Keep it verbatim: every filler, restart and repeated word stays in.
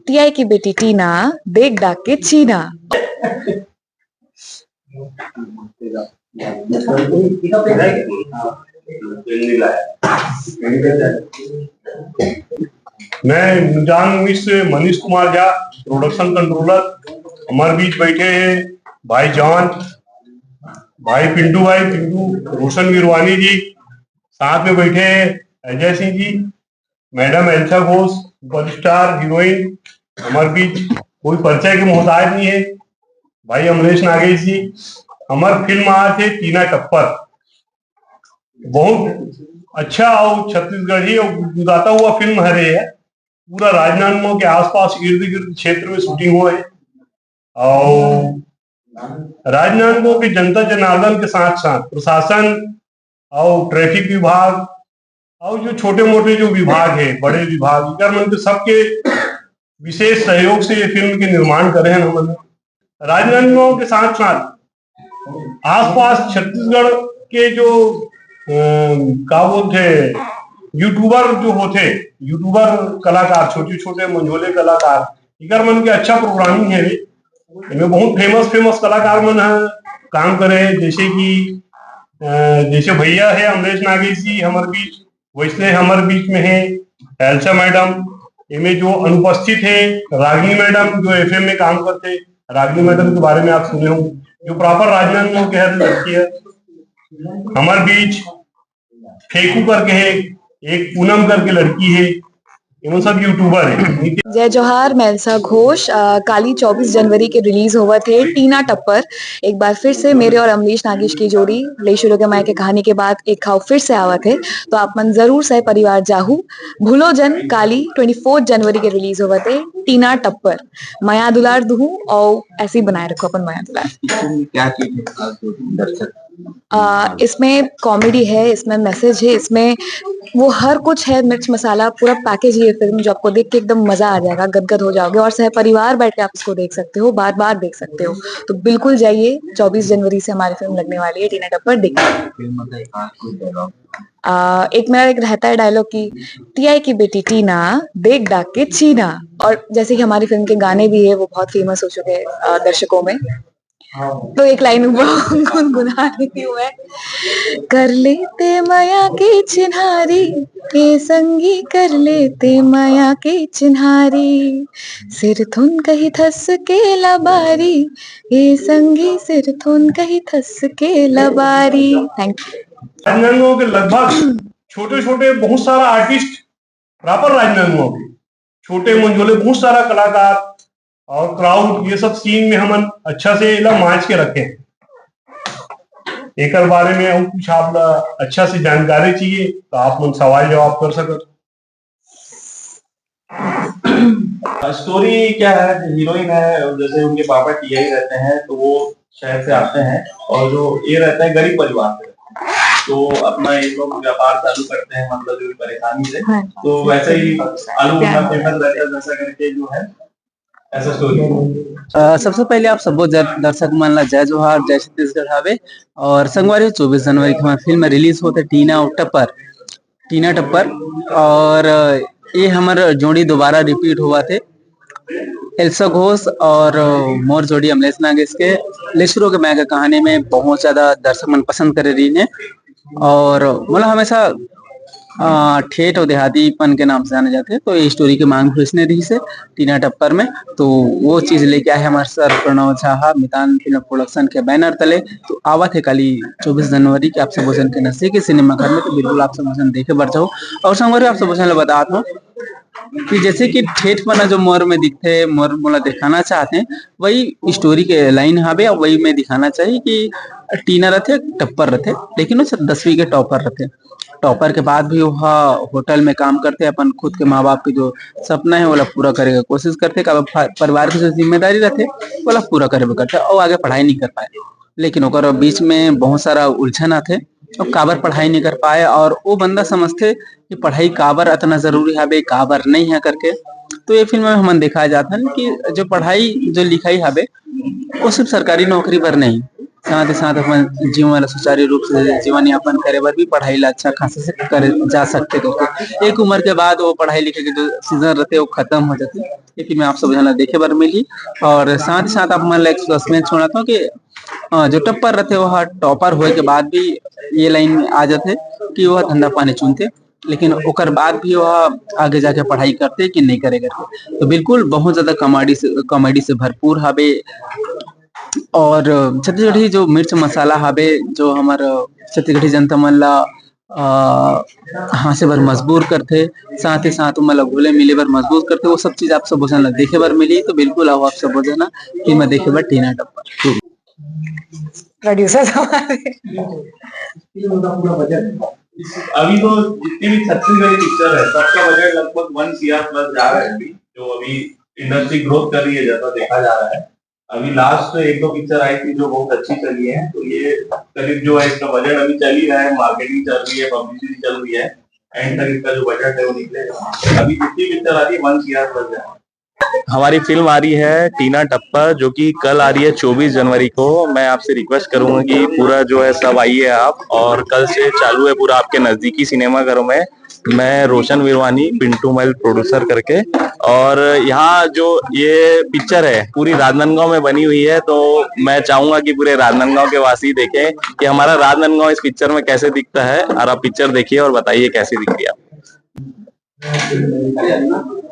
TI की बेटी टीना, देख डाक के छीना। मैं मुजान मूवीज से मनीष कुमार झा, प्रोडक्शन कंट्रोलर। हमारे बीच बैठे हैं भाई जॉन, भाई पिंटू, भाई पिंटू, रोशन गिरवानी जी, साथ में बैठे हैं Ajay Singh ji, madam Elsa Ghosh, superstar heroine. हमारे बीच कोई परिचय के मोहताज नहीं है, भाई अमरीश नागेश जी। हमार फिल्म आज है टीना टप्पर। बहुत अच्छा और छत्तीसगढ़ी और गुदगुदाता हुआ फिल्म हरे है। पूरा राजनांदगांव के आसपास इर्द गिर्द क्षेत्र में शूटिंग हुआ है और राजनांदगांव के जनता जनार्दन के साथ साथ प्रशासन और ट्रैफिक विभाग और जो छोटे मोटे जो विभाग है, बड़े विभाग, इकर मन के सबके विशेष सहयोग से ये फिल्म के निर्माण करे हैं हमन। राजनांदगांव के साथ साथ आसपास छत्तीसगढ़ के जो अ, का बोलते यूट्यूबर जो होते, यूट्यूबर कलाकार, छोटे छोटे मंझोले कलाकार, इकर मन के अच्छा प्रोग्रामिंग है। इनमें बहुत फेमस फेमस कलाकार मन है काम करे, जैसे कि अ, जैसे भैया है अमरीश नागेश जी हमारे बीच, वैसे हमारे बीच में है एल्सा मैडम। इनमें जो अनुपस्थित है रागनी मैडम, जो एफएम में काम करते, रागनी मैडम के बारे में आप सुने हो, जो प्रॉपर राजनांदगांव के हर लड़की है। हमारे बीच फेकू करके है, एक पूनम करके लड़की है, ये सब यूट्यूबर है। जय जोहार, मैं एल्सा घोष। अ, काली चौबीस जनवरी के रिलीज होवत है टीना टप्पर। एक बार फिर से मेरे और अमरीश नागेश की जोड़ी लेशुरो के माया के कहानी के बाद एक घाव फिर से आवत है, तो आप मन जरूर सह परिवार जाहू। भूलो जन, काली ट्वेंटी फोर्थ जनवरी के रिलीज होवत है टीना टप्पर। मया दुलार दुहू और ऐसे ही बनाए रखो अपन मया दुलार। इसमें क्या चीज है खास जो दर्शक आ, इसमें कॉमेडी है, इसमें मैसेज है, इसमें वो हर कुछ है, मिर्च मसाला, पूरा पैकेज है ये फिल्म, जो आपको देख के एकदम मजा आ जाएगा, गदगद हो जाओगे और सह परिवार बैठ के आप इसको देख सकते हो, बार बार देख सकते हो। तो बिल्कुल जाइए, चौबीस जनवरी से हमारी फिल्म लगने वाली है टीना टप्पर, देखिए। फिल्म का एक आध कोई डायलॉग आ, एक मेरा एक रहता है डायलॉग कि टीआई की बेटी टीना, देख डाक के छीना। और जैसे कि हमारी फिल्म के गाने भी है, वो बहुत फेमस हो चुके हैं अ, दर्शकों में। तो एक लाइन ऊपर गुनगुना देती हूँ मैं। कर लेते मया के चिन्हारी, ए संगी कर लेते मया के चिन्हारी, सिर थुन कही थस के लबारी, ए संगी सिर थुन कही थस के लबारी। Thank you. राजनांदगांव के लगभग छोटे छोटे बहुत सारा आर्टिस्ट प्रॉपर राजनांदगांव के, छोटे मंझोले बहुत सारा कलाकार और क्राउड, ये सब सीन में हमन अच्छा से एला मांझ के रखे। एकर बारे में और कुछ आप ला अच्छा से जानकारी चाहिए तो आप मन सवाल जवाब कर सकत हो। स्टोरी क्या है? जो हीरोइन है, जैसे उनके पापा टीआई रहते हैं, तो वो शहर से आते हैं और जो ये रहते हैं गरीब परिवार से, तो अपना ये लोग व्यापार चालू करते हैं, मतलब जो परेशानी से। हाँ। तो वैसे ही आलू भुनना फेमस रहता है, वैसा करके जो है, ऐसा स्टोरी। अ, सबसे पहले आप सबो जर-, दर्शक मन ला जय जोहार, जय छत्तीसगढ़ हावे। और संगवारी, चौबीस जनवरी के हमार फिल्म रिलीज होते टीना और टप्पर, टीना टप्पर। और, अ, ये हमर जोड़ी दोबारा रिपीट हुआ थे, एल्सा घोष और, अ, मोर जोड़ी अमलेश नागेश के। लेशुरो के माया के कहानी में बहुत ज्यादा दर्शक मन पसंद करे रही ने। और मोला हमेशा, अ, ठेठ और देहातीपन के नाम से जाने जाते, तो ये स्टोरी के मांग भी इसने रही से टीना टप्पर में। तो वो चीज लेके आए हमारे सर प्रणव झा हा, मितान फिल्म प्रोडक्शन के बैनर तले। तो आवत है काली चौबीस जनवरी के आप सब जन के नजदीक सिनेमा घर में, तो बिल्कुल आप सब जन देखे बर जाओ। और संगवारी, आप सब जन ला बतात हूँ कि जैसे कि ठेठ पना जो मोर में दिखते, मोर मोला दिखाना चाहते हैं, वही स्टोरी के लाइन हावे, और वही में दिखाना चाहिए कि टीना रहते, टप्पर रहते, लेकिन वो सिर्फ दसवीं के टॉपर रहते। टॉपर के बाद भी वो हा-, होटल में काम करते, अपन खुद के माँ बाप के जो सपना है, ओला पूरा करे के कोशिश करते, काबर फा-, परिवार के जो जिम्मेदारी रहते, ओला पूरा करे बर करते, और आगे पढ़ाई नहीं कर पाए। लेकिन ओकर बीच में बहुत सारा उलझन आथे, और काबर पढ़ाई नहीं कर पाए, और वो बंदा समझते कि पढ़ाई काबर अतना जरूरी हवे, काबर नहीं है करके। तो ये फिल्म में हमन दिखाए जात हन कि जो पढ़ाई, जो लिखाई हवे, वो सिर्फ सरकारी नौकरी बर नहीं, साथ ही साथ अपन जीवन ला सुचारू रूप से जीवन यापन करे बर भी पढ़ाई ला अच्छा खासा से करे जा सकथे। तो एक उम्र के बाद वो पढ़ाई लिखे के जो सीजन रहथे वो खत्म हो जाथे, ये फिल्म आप सब झन ला देखे बर मिलही। और साथ ही साथ आप मन ला एक सस्पेंस छोड़त हूँ कि अ, जो टप्पर रहथे वो टॉपर होए के बाद भी ये लाइन में आ जाथे कि वो धंधा पानी चुनथे, लेकिन ओकर बाद भी वो आगे जाके पढ़ाई करथे कि नहीं करे करथे। तो बिल्कुल बहुत ज्यादा कॉमेडी से, कॉमेडी से भरपूर हवे। और छत्तीसगढ़ी जो मिर्च मसाला हवे, जो हमर छत्तीसगढ़ी जनता मन ला अ, हाँसे बर मजबूर करथे, साथ ही साथ ओमन ला घुले मिले बर मजबूर करथे, वो सब चीज आप सब झन ला देखे बर मिली। तो बिल्कुल आओ आप सब झन ला फिल्म देखे बर टीना टप्पर। प्रोड्यूसर हमारे। अभी तो जितनी भी छत्तीसगढ़ी पिक्चर है, सबका बजट लगभग वन सीआर प्लस जा रहा है अभी, जो अभी इंडस्ट्री ग्रोथ कर रही है, जैसा देखा जा रहा है। अभी लास्ट एक दो पिक्चर आई थी जो बहुत अच्छी चली है, तो ये करीब जो है इसका बजट अभी चल ही रहा है, मार्केटिंग चल रही है, पब्लिसिटी चल रही है, एंड तक इसका जो बजट है वो निकलेगा। अभी जितनी पिक्चर आ रही है वन सीआर प्लस है। हमारी फिल्म आ रही है टीना टप्पर, जो कि कल आ रही है चौबीस जनवरी को। मैं आपसे रिक्वेस्ट करूंगा कि पूरा जो है सब आइए आप, और कल से चालू है पूरा आपके नजदीकी सिनेमाघरों में। मैं रोशन विरवानी, पिंटू मल प्रोड्यूसर करके, और यहाँ जो ये पिक्चर है पूरी राजनांदगांव में बनी हुई है, तो मैं चाहूंगा कि पूरे राजनांदगांव के वासी देखें कि हमारा राजनांदगांव इस पिक्चर में कैसे दिखता है, और आप पिक्चर देखिए और बताइए कैसी दिख रही है आपको।